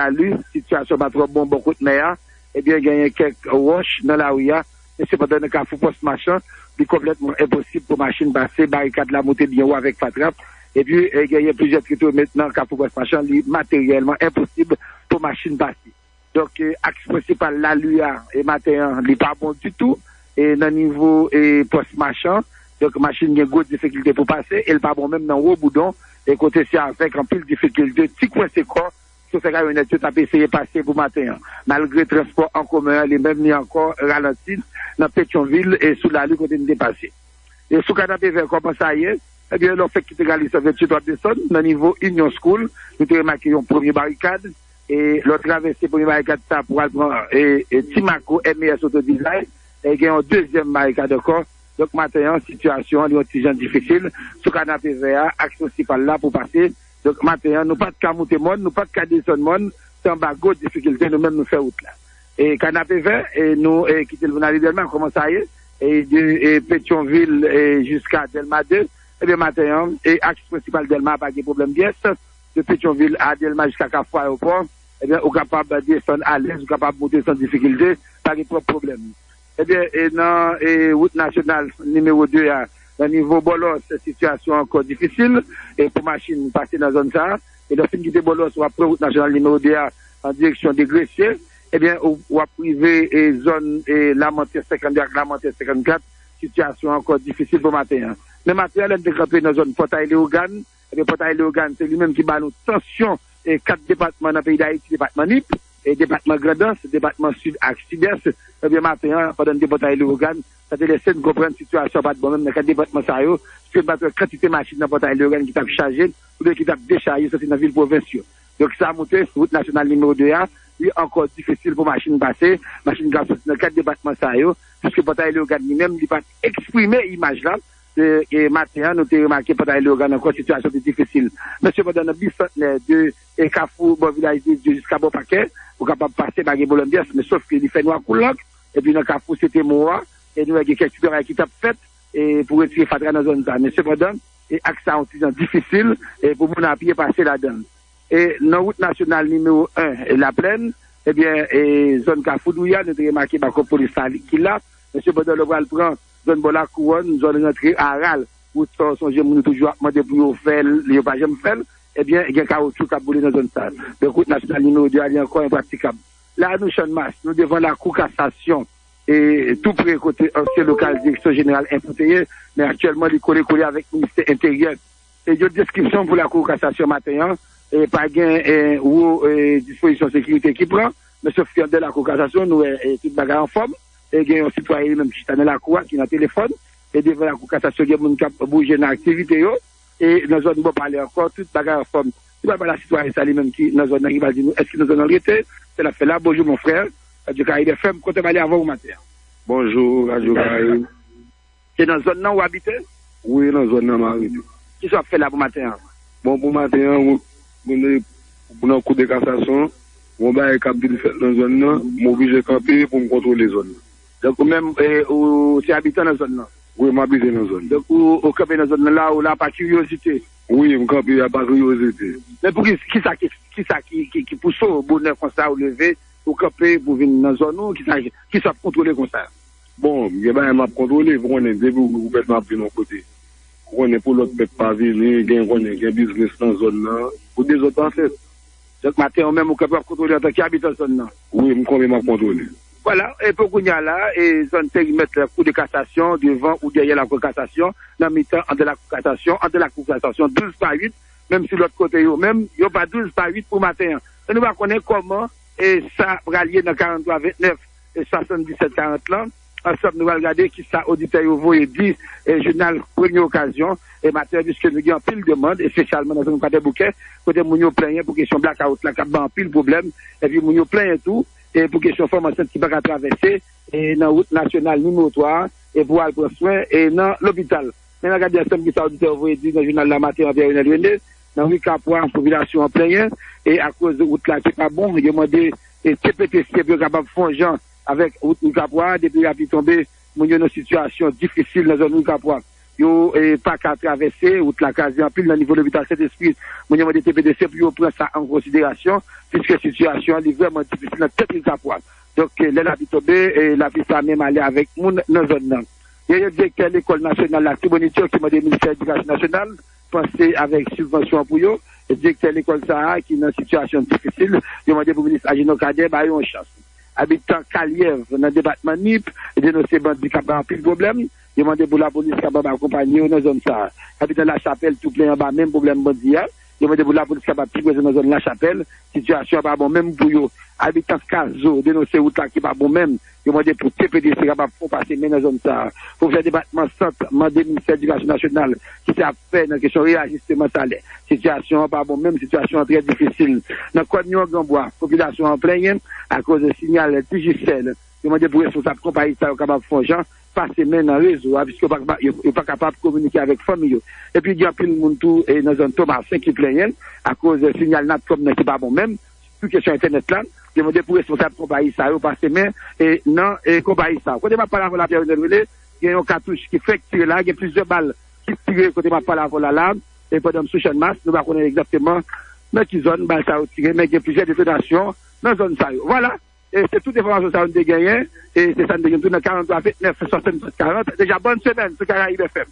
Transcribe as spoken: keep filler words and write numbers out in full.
Lali, sitiyasyon pa twò bon bò kot mè a. Ebyen, genyen kèk wòch nan lari a. Men sepandan, nan kafou Pòs Machan, li konplètman enposib pou machin pase. Barikad la moute byen wo avèk fatra. Epi, e, genyen plizyè tretwomet nan kafou Pòs Machan, li materyèlman enposib pou machin pase. Donk, e, aks prensipal Lali a, e, maten an, li pa bon ditou. E, nan nivo, e, Pòs Machan, donk, machin gen gwo difikilte pou pase, e l pa bon menm nan Wo Boudon, e kote se avèk anpil difikilte, ti kwense kò, chofè kamyonèt yo t ap eseye pase pou maten an. Malgre transpò an komen an, li menm, li ankò ralanti nan Petyonvil e sou Lali kote n te pase. E sou Kanapevè, kòman sa ye? Ebyen, lè w fèk kite Rally san venntuit w ap desann, nan nivo Union School, nou te remake yon premye barikad. E lè w travèse premye barikad sa pou al pran, e, e, Timako M E S Auto Design, e gen yon dezyèm barikad ankò. Donk, maten an, sitiyasyon an, li yon ti jan difisil. Sou Kanapevè a, aks prensipal la pou pase. Donk, maten an, nou pa t ka moute mòn, nou pa t ka desann mòn, se anba gwo difikilte, nou menm, nou fè wout la. E Kanapevè, e nou, e, kite l vin ale Dèlma, kòman sa ye? E de, e, Petyonvil, e, jiska Dèlma de, ebyen, maten an, e aks prensipal Dèlma a pa gen pwoblèm pyès. De Petyonvil a Dèlma jiska Kafou Ayewopò, ebyen, ou kapab desann alèz, ou kapab moute san difikilte, pa gen twòp pwoblèm. Ebyen, e nan, e, wout nasyonal nimewo de a, nan nivo Bòlòs, sitiyasyon ankò difisil, e pou machin pase nan zòn sa a. E lè w fin kite Bòlòs, w ap pran wout nasyonal nimewo de a an direksyon de Gresye. Ebyen, ou, w ap rive, e, zòn, e, Lamantye senkannde ak Lamantye senkannkat, sitiyasyon ankò difisil pou maten an. Men maten an, lè n te kanpe nan zòn Pòtay Leyogàn, ebyen, Pòtay Leyogàn, se li menm ki ba nou tansyon, e, kat depatman nan peyi Dayiti, depatman Nip, e, depatman Grandans, depatman Sid ak Sidès. Ebyen, maten an, pandan n te Pòtay Leyogàn, sa te lese n konprann sitiyasyon pa t bon menm nan kat depatman sa yo, piske n pa t wè kantite machin nan Pòtay Leyogàn ki t ap chaje, oubyen ki t ap dechaje soti nan vil pwovens yo. Donk, sa moute wout nasyonal nimewo de a, li ankò difisil pou machin pase, machin k ap soti nan kat depatman sa yo, piske Pòtay Leyogàn li menm, li pa t eksprime imaj la. E, e maten an, nou te remake Pòtay Leyogàn ankò, sitiyasyon te difisil. Men sepandan, nan Bisantnè de, e, Kafou bò Vilaj de Dye jiska bò Pakè, ou kapab pase, pa gen pwoblèm pyès, men sòf ke li fè nwa kou lank, epi nan Kafou Sete Mo a, e nou wè gen kèk ti travay ki t ap fèt, e pou retire fatra nan zòn sa. Men sepandan, e aks sa yon ti jan difisil, e pou moun a pye pase ladan l. E nan wout nasyonal nimewo en, e Laplèn, ebyen, e zòn Kafou Douya, nou te remake bakòp polis la ki la. Men sepandan, lè w pral pran zòn bò Lakouwòn, zòn rantre Aral, wout sa w sonje moun yo toujou ap mande pou yo fè l, yo pa janm fè l, ebyen, gen kawotchou k ap boule nan zòn sa. Donk, wout nasyonal nimewo de a, li ankò enpratikab. La, nou Channmas, nou devan lakou kasasyon, e tou pre kote ansyen lokal Direksyon Jeneral Enpo te ye, men aktyèlman, li kole kole avèk Ministè Enteryè. E yo deskripsyon pou lakou kasasyon maten an, e pa gen, e, wo, e, dispozisyon sekirite ki pran, men sòf ke anndan lakou kasasyon, nou wè, e, tout bagay anfòm, e gen yon sitwayen li menm ki chita nan lakou a, ki nan telefòn, e devan lakou kasasyon, gen moun k ap bouje nan aktivite yo, e nan zòn bò palè ankò, tout bagay anfòm. Nou pral pale a sitwayen sa li menm ki nan zòn nan, ki pral di nou èske nan zòn nan l rete, sa l ap fè la. Bonjou, mon frè, Radio Caraïbe F M, kontan pale avè w maten an. Bonjou, Radio Caraïbe. Se nan zòn nan w abite? Wi, nan zòn nan m abite. Kisa w ap fè la pou maten an? Bon, pou maten an, nou, nou, nou nan kou de kasasyon, gon bagay k ap vin fèt nan zòn nan, m oblije kanpe pou m kontwole zòn nan. Donk, ou menm, e, ou se abitan nan zòn nan? Wi, m abite nan zòn nan. Donk, ou, ou kanpe nan zòn nan la, ou la pa kiryozite? Wi, m kanpe a pa kiryozite. Men pou ki, kisa ki, kisa ki, ki, ki pouse w bonè konsa, ou leve, ou kanpe pou vin nan zòn ou, kisa, kisa w ap kontwole konsa? Bon, gen bagay m ap kontwole, ou konnen, depi ou, ou mèt m ap vin yon kote. Ou konnen, pou lòt pèp pa vini, gen, konnen, gen biznis nan zòn nan, pou dezòd pa fèt. Donk, maten an, ou menm, ou kanpe w ap kontwole antanke abitan zòn nan? Wi, m kanpe m ap kontwole. Vwala, e pou kounye a la, e zòn perimèt kou de kasasyon, devan ou dèyè lakou kasasyon, nan mitan, anndan lakou kasasyon, anndan lakou kasasyon, douz pa uit, menm si lòt kote yo, menm yo pa douz pa uit pou maten an. Men nou pa konnen kòman e sa pral ye nan karant twa ventnèf e swasanndisèt karant lan. Ansanm, nou pral gade kisa oditè yo voye di, e jounal Premye Okazyon, e maten an, piske nou gen anpil demann, espesyalman nan zòn Kwadèboukè, kote moun yo plenyen pou kesyon blakawout la k ap bay anpil pwoblèm, epi moun yo plenyen tou, e pou kesyon fanm ansent ki pa ka travèse, e nan wout nasyonal nimewo twa a, e pou al pran swen, e nan lopital. Men n a gade ansanm kisa oditè yo voye di nan jounal la maten an, Pierre Renel René, nan ri Kapwa, popilasyon an plenyen, e akoz wout la ki pa bon, yo mande, e T P T C pou yo kapab fè yon jan avèk wout ri Kapwa, depi lapli tonbe, moun yo nan sitiyasyon difisil nan zòn ri Kapwa. yo e, pa ka travèse, wout la kraze anpil nan nivo lopital Sentespri. Moun yo mande T P D C pou yo pran sa an konsiderasyon, piske sitiyasyon an li vrèman difisil nan tèt Rizapwa. Donk, e, lè lapli tonbe, e, lapli sa menm ale avèk moun nan zòn nan. Gen yon direktè lekòl nasyonal Latibonit yo ki mande Ministè Edikasyon Nasyonal panse avèk sibvansyon pou yo. Direktè lekòl sa a ki nan sitiyasyon difisil, yo mande pou minis Ageno Cadet ba yo yon chans. Abitan Kalyèv nan depatman Nip denonse bandi k ap bay anpil pwoblèm. Yo mande pou lapolis kapab akonpanye yo nan zòn sa a. Abitan Lachapèl tou plenyen anba menm pwoblèm bandi a. Yo mande pou lapolis kapab pi prezan nan zòn Lachapèl. Sitiyasyon an pa bon menm pou yo. Abitan Kazo denonse wout la ki pa bon menm. Yo mande pou T P D C kapab fè yon pase men nan zòn sa a. Pwofesè depatman Sant mande Ministè Edikasyon Nasyonal ki se ap fè nan kesyon reyajisteman salè. Sitiyasyon an pa bon menm, sitiyasyon an trè difisil. Nan kòn yo an Granbwa, popilasyon an plenyen akoz sinyal Digicel. Yo mande pou responsab konpayi sa yo kapab fè yon jan pase men nan rezo a, piske yo pa, yo, yo pa kapab kominike avèk fanmi yo. Epi gen anpil moun tou e nan zòn Tomasen ki plenyen akoz sinyal Natcom nan ki pa bon menm, sou kesyon entènèt la. Yo mande pou responsab konpayi sa yo pase men e nan e konpayi sa yo. Kote m ap pale avè w la, Pierre Renel Rene, gen yon katouch ki fèk tire la, gen plizyè bal ki tire kote m ap pale avè w la la, e pandan m sou Channmas, nou pa konnen egzakteman nan ki zòn bal sa yo tire, men gen plizyè detonasyon nan zòn sa yo. Vwala, e se tout enfòmasyon sa yo n te genyen, e se sa n te gen tou nan karant twa vennèf swasannsèt karant. Deja, bòn semèn sou Karayib F M.